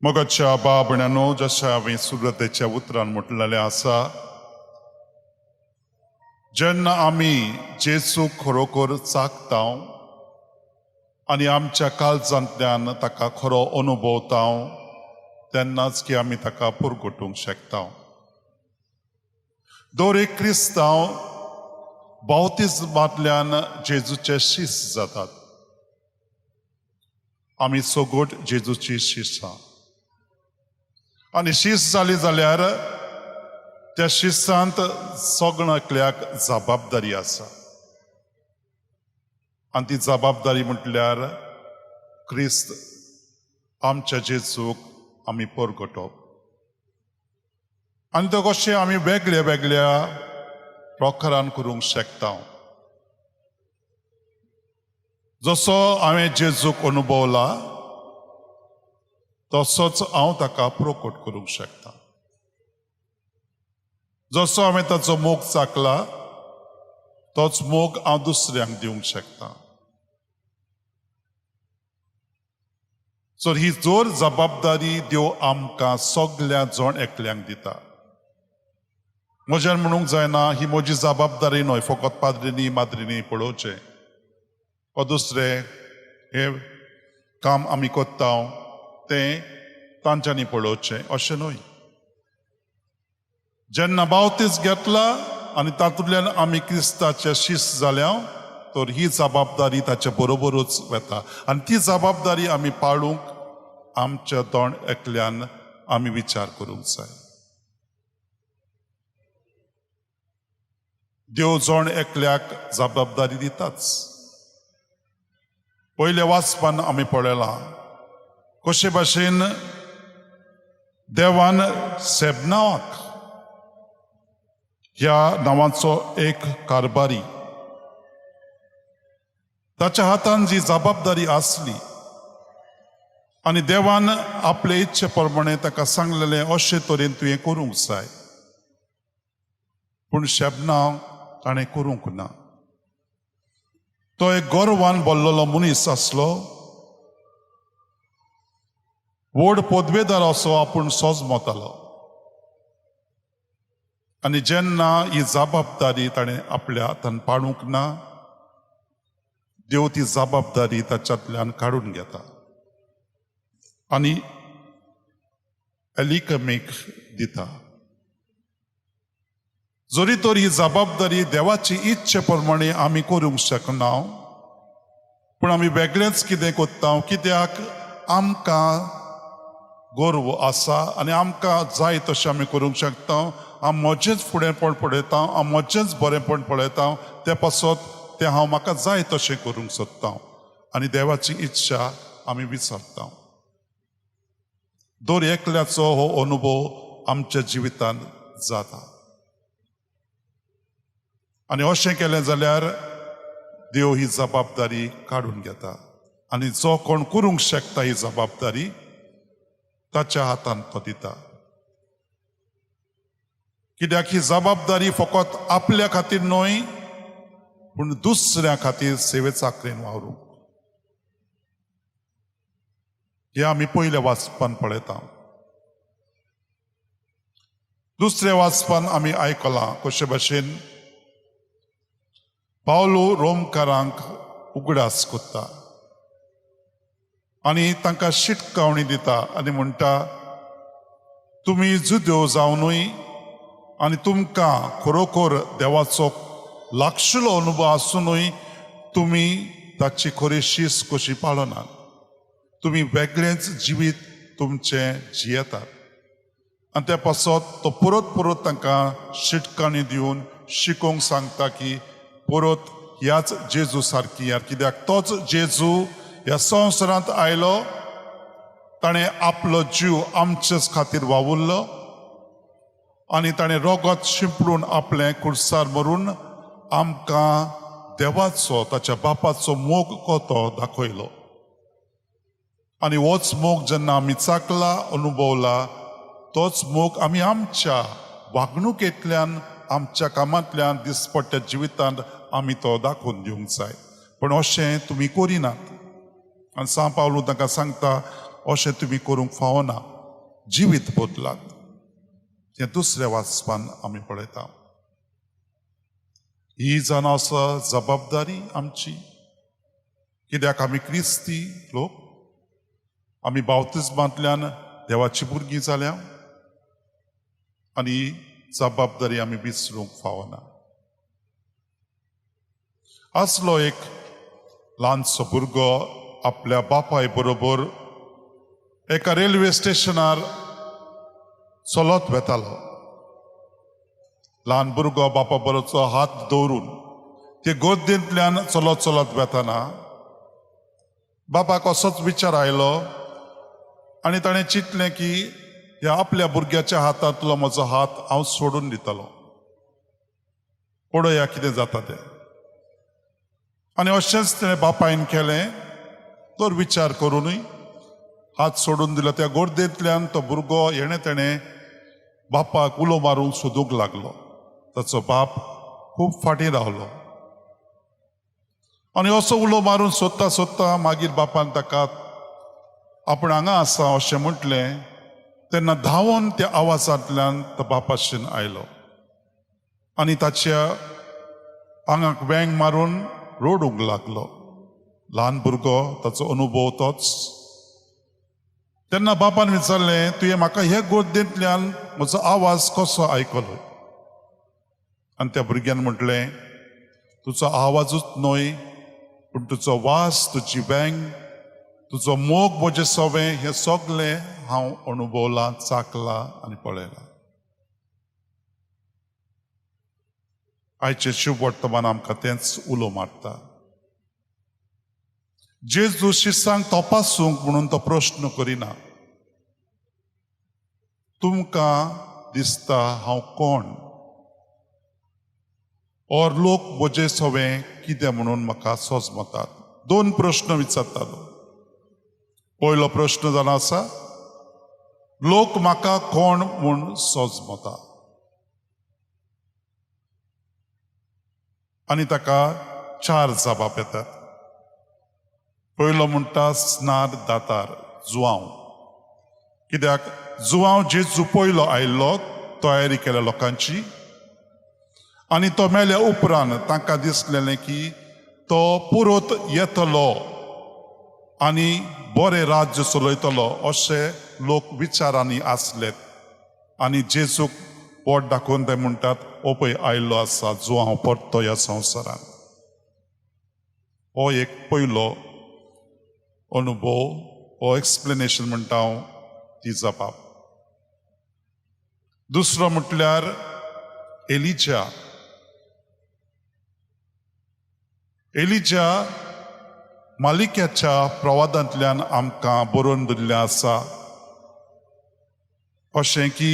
मोगाच्या बाबण्यानो, जशें हांवें सुरवातेच्या उतरान म्हटलेलें आसा, जेन्ना आमी जेजूक खरोखर चाखता आनी आमच्या काळजांतल्यान ताका खरो अनुभवता, तेन्नाच की आमी ताका पुरगुटूंक शकता. दर एक क्रिस्तांव बावतिज्मांतल्यान जेजूचे शिस जातात. आमी सगट जेजूची शिसां आनी शीस जाली जाल्यार त्या शिसांत सगळ्यांकल्याक जबाबदारी आसा आनी ती जबाबदारी म्हटल्यार क्रिस्त आमच्या जेजूक आमी परगटप आनी तो कशें आमी वेगळ्या वेगळ्या प्रकारान करूंक शकता. जसो हांवें जेजूक अनुभवला तसोच हांव ताका प्रकट करूंक शकता. जसो हांवें ताचो मोग चाखला तोच मोग हांव दुसऱ्यांक दिवंक शकता. सो ही जोर जबाबदारी देव आमकां सगल्या जण एकल्यांक दिता. म्हज्यान म्हणूंक जायना ही म्हजी जबाबदारी न्हय, फकत पाद्रीनी माद्रीनी पळोवचें वा दुसरें हें काम आमी करता तें तांच्यांनी पळोवचें, अशें न्हय. जेन्ना बावतीस घेतला आनी तातूंतल्यान आमी क्रिस्ताचे शीस जाल्या तर ही जबाबदारी ताचे बरोबरूच वता आनी ती जबाबदारी आमी पाळूंक आमच्या दोण एकल्यान आमी विचार करूंक जाय. देव जण एकल्याक जबाबदारी दिताच. पयल्या वाचपान आमी पळयलां कशे भाशेन देवान सेबनावाक ह्या नांवाचो एक कारभारी, ताच्या हातान जी जबाबदारी आसली आनी देवान आपले इच्छे प्रमाणे ताका सांगलेलें अशे तरेन तुवें करूंक जाय, पूण शेबना ताणें करूंक ना. तो एक गर्वान भरलेलो मनीस आसलो, व्हड पदवेदार असो आपूण सोजमतालो आनी जेन्ना ही जबाबदारी ताणें आपल्या हातान पाळूंक ना, देव ती जबाबदारी ताच्यांतल्यान काडून घेता आनी एलिकमीक दिता. जरी तर ही जबाबदारी देवाची इच्छे प्रमाणे आमी करूंक शकना, पूण आमी वेगळेंच कितें करता, कित्याक आमकां गर्व आसा आनी आमकां जाय तशें आमी करूंक शकता. हांव म्हजेंच फुडेंपण पळयता, हांव म्हजेंच बरेंपण पळयता, तें पासत तें हांव म्हाका जाय तशें करूंक सोदता आनी देवाची इच्छा आमी विसरता. दर एकल्याचो हो अनुभव आमच्या जिवितांत जाता आनी अशें केलें जाल्यार देव ही जबाबदारी काडून घेता आनी जो कोण करूंक शकता ही जबाबदारी ताच्या हातान तो दिता. कित्याक ही जबाबदारी फकत आपल्या खातीर न्हय पूण दुसऱ्या खातीर सेवे चाकरेन वावरूंक. हे आमी पयल्या वाचपान पळयता. दुसऱ्या वाचपान आमी आयकलां कशे भाशेन पावलो रोमकारांक उगडास करता आनी तांकां शिटकावणी दिता आनी म्हणटा, तुमी जुदेव जावनूय आनी तुमकां खरोखर देवाचो लागशिल्लो अनुभव आसुनूय तुमी ताची खरी शीस कशी पाळनात, तुमी वेगळेंच जिवीत तुमचें जियेतात. आनी त्या पासत तो परत परत तांकां शिटकाणी दिवन शिकोवंक सांगता की परत ह्याच जेजू सारकी यार, कित्याक तोच जेजू ह्या संवसारांत आयलो, ताणें आपलो जीव आमचेच खातीर वावुरलो आनी ताणें रोगत शिंपडून आपलें कुर्सार मरून आमकां देवाचो ताच्या बापाचो मोग कोतो दाखयलो. आनी होच मोग जेन्ना आमी चाखला अनुभवला तोच मोग आमी आमच्या वागणुकेंतल्यान आमच्या कामांतल्यान दिसपट्ट्या जिवितांत आमी तो दाखोवन दिवंक जाय. पूण अशें तुमी करिनात आनी सांव पावलू तांकां सांगता अशें तुमी करूंक फावना, जिवीत बदलात. हें दुसऱ्या वाचपान आमी पळयता. ही जावन आसा जबाबदारी आमची, कित्याक आमी क्रिस्ती लोक, आमी बावतिज्मांतल्यान देवाची भुरगीं जाल्या आनी जबाबदारी आमी विसरूंक फावना. आसलो एक ल्हानसो भुरगो, आपल्या बापाय बरोबर एका रेल्वे स्टेशनार चलत वेतालो. ल्हान भुरगो बापा बरोचो हात दवरून ते गर्देंतल्यान चलत चलत वेताना बापाक असोच विचार आयलो आनी ताणें चिंतलें की ह्या आपल्या भुरग्याच्या हातांतलो म्हजो हात हांव सोडून दितलो, पळोवया कितें जाता तें. आनी अशेंच तेणें बापायन केलें. तर विचार करुनूय हात सोडून दिलो. त्या गर्देंतल्यान तो भुरगो हेणें तेणें बापाक उलो मारूंक सोदूंक लागलो. ताचो बाप खूब फाटीं रावलो आनी असो उलो मारून सोदता सोदता मागीर बापान ताका आपूण हांगा आसा अशें म्हटलें. तेन्ना धांवून त्या आवाजांतल्यान तो बापाशीन आयलो आनी ताच्या आंगाक वेंग मारून रडूंक लागलो. ल्हान भुरगो, ताचो अनुभव तोच. तेन्ना बापान विचारलें, तुवें म्हाका हे गर्देंतल्यान म्हजो आवाज कसो आयकलो? आनी त्या भुरग्यान म्हटलें, तुजो आवाजूच न्हय पूण तुजो वास, तुजी वेंग, तुजो मोग म्हजे सवें, हें सगळें हांव अनुभवलां, चाकलां आनी पळयलां. आयचें शुभ वर्तमान आमकां तेंच उलो मारता. जेजू शिसांक तपासूंक म्हणून तो प्रश्न करिना, तुमकां दिसता हांव कोण, और लोक म्हजे सवें कितें म्हणून म्हाका सोजमतात. दोन प्रश्न विचारतालो. पयलो प्रश्न जावन आसा, लोक म्हाका कोण म्हूण सोजमता? आनी ताका चार जबाब येतात. पयलो म्हणटा स्नार दातार जुवांव, कित्याक जुवांव जेजू पयलो आयिल्लो तयारी केल्या लोकांची आनी तो मेल्या उपरांत तांकां दिसलेलें की तो पुरोत येतलो आनी बरें राज्य चलयतलो अशे लोक विचारांनी आसले आनी जेजूक पोट दाखोवन ते म्हणटात, हो पळय आयिल्लो आसा जुवांव परतो ह्या संवसारांत. हो एक पयलो अनुभव, हो एक्सप्लेनेशन म्हणटा हांव, ती जबाब. दुसरो म्हटल्यार एलिजा. एलिजा मालिक्याच्या प्रवादांतल्यान आमकां बरोवन दिल्लें आसा अशें की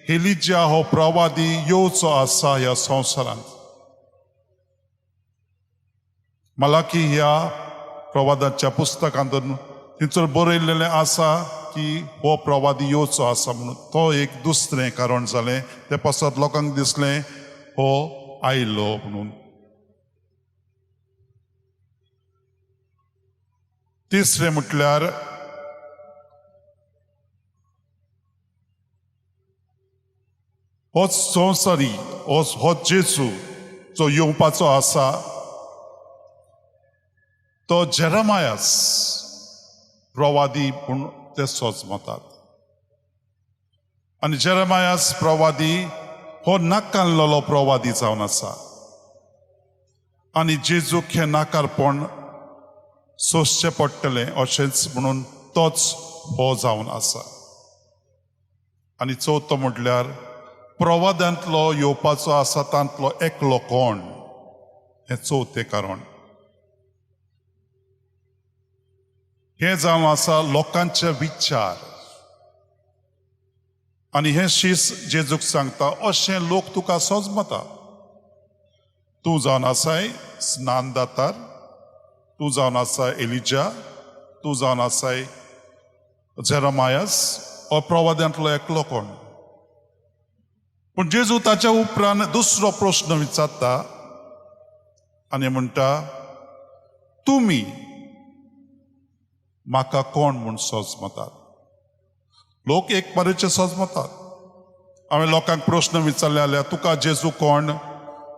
एलिजा हो प्रवादी येवचो आसा ह्या संवसारांत. मलाकी ह्या प्रवादाच्या पुस्तकांत थंयसर बरयल्लें आसा की हो प्रवादी येवचो आसा म्हणून. तो एक दुसरें कारण जालें, तें पासत लोकांक दिसलें हो आयलो म्हणून. तिसरें म्हटल्यार होच संवसारी हो जेजू जो येवपाचो आसा तो जेरमायस प्रवादी पूण ते सोजमतात. आनी जेरमायस प्रवादी हो नाकानलेलो प्रवादी जावन आसा आनी जेजूक हें नाकारपण सोंसचें पडटलें अशेंच म्हणून तोच हो जावन आसा. आनी चवथो म्हटल्यार प्रवादांतलो येवपाचो आसा तांतलो एकलो कोण, हें चवथें कारण. हें जावन आसा लोकांचे विचार. आनी हें शीस जेजूक सांगता, अशें लोक तुका सोजमता, तूं जावन आसाय स्नान दातार, तूं जावन आसाय एलिजा, तूं जावन आसाय जेरमायस, हो प्रवाद्यांतलो एकलो कोण. पूण जेजू ताच्या उपरांत दुसरो प्रश्न विचारता आनी म्हणटा, तुमी म्हाका कोण म्हूण सोजमतात? लोक एक बरेचे सोजमतात. हांवें लोकांक प्रश्न विचारले जाल्यार तुका जेजू कोण?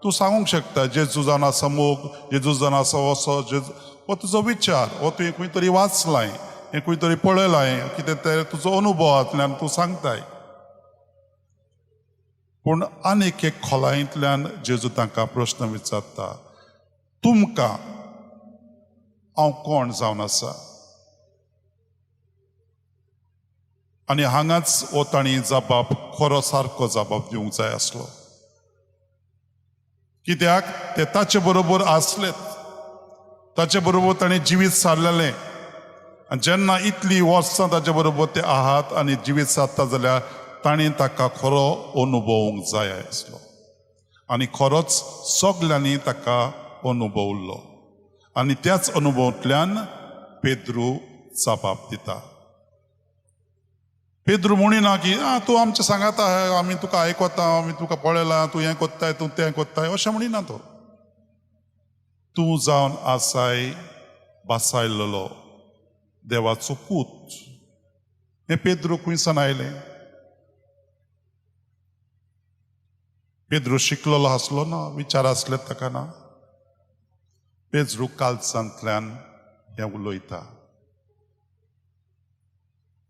तूं सांगूंक शकता जेजू जावन आसा मोग, जेजू जावन आसा असो, जेजू हो तुजो विचार, हो तुवें खंय तरी वाचलाय, हें खंय तरी पळयलां, कितें तें तुजो अनुभवांतल्यान तूं सांगताय. पूण आनीक एक खोलायेंतल्यान जेजू तांकां प्रश्न विचारता, तुमकां हांव कोण जावन आसा? आनी हांगाच हो तांणी जबाब खरो सारको जबाब दिवंक जाय आसलो. कित्याक ते ताचे बरोबर आसलेत, ताचे बरोबर ताणें जिवीत सारलेलें. आनी जेन्ना इतलीं वर्सां ताचे बरोबर ते आहात आनी जिवीत सारता जाल्यार ताणें ताका खरो अनुभवूंक जाय आसलो. आनी खरोच सगल्यांनी ताका अनुभवल्लो. आनी त्याच अनुभवांतल्यान पेद्रू जबाब दिता. पेद्रू म्हणिना की आं तूं आमचें सांगाता, आमी तुका आयकता, आमी तुका पळयलां, तूं हें कोत्ताय, तूं तें कोत्ताय, अशें म्हणिना तो. तूं जावन आसाय बासायलेलो देवाचो पूत. हें पेद्रू खंयसान आयलें? पेद्रू शिकलेलो आसलो ना, विचार आसले ताका ना. पेद्रू कालसांतल्यान हें उलयता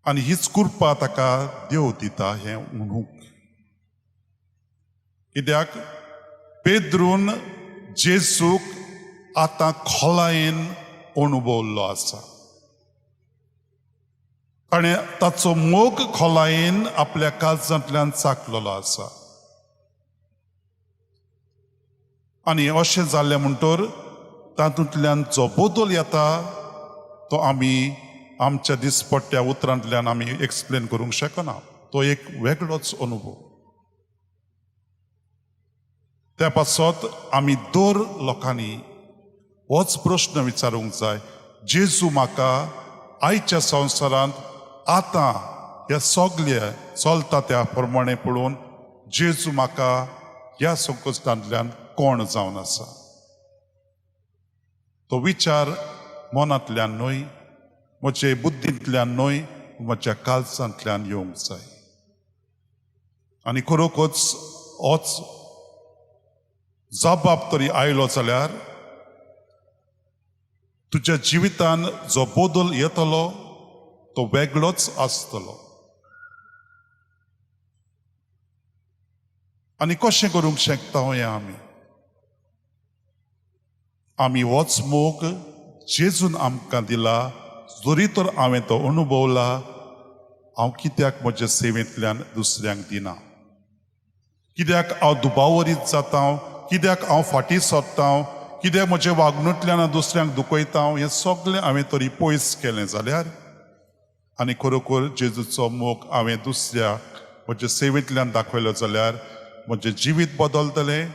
आनी हीच कृपा ताका देव दिता हें म्हणूंक. कित्याक पेद्रून जेजूक आतां खोलायेन अणभवल्लो आसा. ताणें ताचो मोग खोलायेन आपल्या काळजांतल्यान चाकलेलो आसा. आनी अशें जालें म्हणटर तातूंतल्यान जो बदल येता तो आमी आमच्या दिसपट्ट्या उतरांतल्यान आमी एक्सप्लेन करूंक शकना. तो एक वेगळोच अनुभव. त्या पासत आमी दर लोकांनी होच प्रश्न विचारूंक जाय, जेजू म्हाका आयच्या संवसारांत आतां ह्या सगळे चलता त्या प्रमाणे पळोवन जेजू म्हाका ह्या संकश्टांतल्यान कोण जावन आसा? तो विचार मनांतल्यान न्हय, म्हजे बुद्धींतल्यान न्हय, म्हज्या काळजांतल्यान येवंक जाय. आनी खरोखरच होच जबाब तरी आयलो जाल्यार तुज्या जिवितान जो बदल येतलो तो वेगळोच आसतलो. आनी कशें करूंक शकता हें आमी? आमी होच मोग जेजून आमकां दिला, जरी तर हांवें तो अनुभवला, हांव कित्याक म्हज्या सेवेंतल्यान दुसऱ्यांक दिना? कित्याक हांव दुबावरीत जाता? कित्याक हांव फाटीं सरता? कित्याक म्हज्या वागणुंतल्यान हांव दुसऱ्यांक दुखयता? हें सगळें हांवें तरी पयस केलें जाल्यार आनी खरोखर जेजूचो मोग हांवें दुसऱ्याक म्हज्या सेवेंतल्यान दाखयलो जाल्यार म्हजें जिवीत बदलतलें,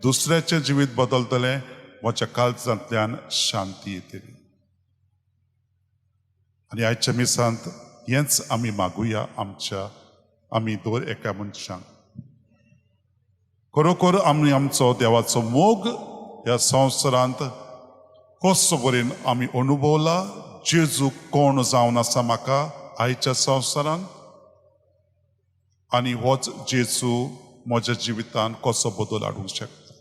दुसऱ्याचें जिवीत बदलतलें, म्हज्या काळजांतल्यान शांती येतली. आनी आयच्या मिसांत हेंच आमी मागुया आमच्या आमी दर एका मनशांक. खरोखर आमी आमचो देवाचो मोग ह्या संवसारांत कसो बरेन आमी अनुभवला, जेजू कोण जावन आसा म्हाका आयच्या संवसारांत, आनी होच जेजू म्हज्या जिवितांत कसो बदल हाडूंक शकता,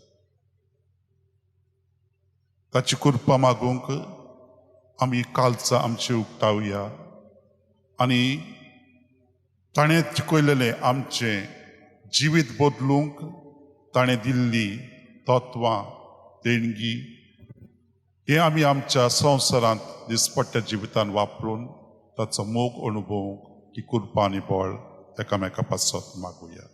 ताची कृपा मागूंक आमी कालचा आमची उक्तावया. आनी ताणें शिकयलेलें आमचें जिवीत बदलूंक ताणें दिल्ली तत्वां देणगी हें आमी आमच्या संवसारांत दिसपट्ट्या जिवितांत वापरून ताचो मोग अनुभवूंक ही कृपा आनी बळ एकामेका पासत मागुया.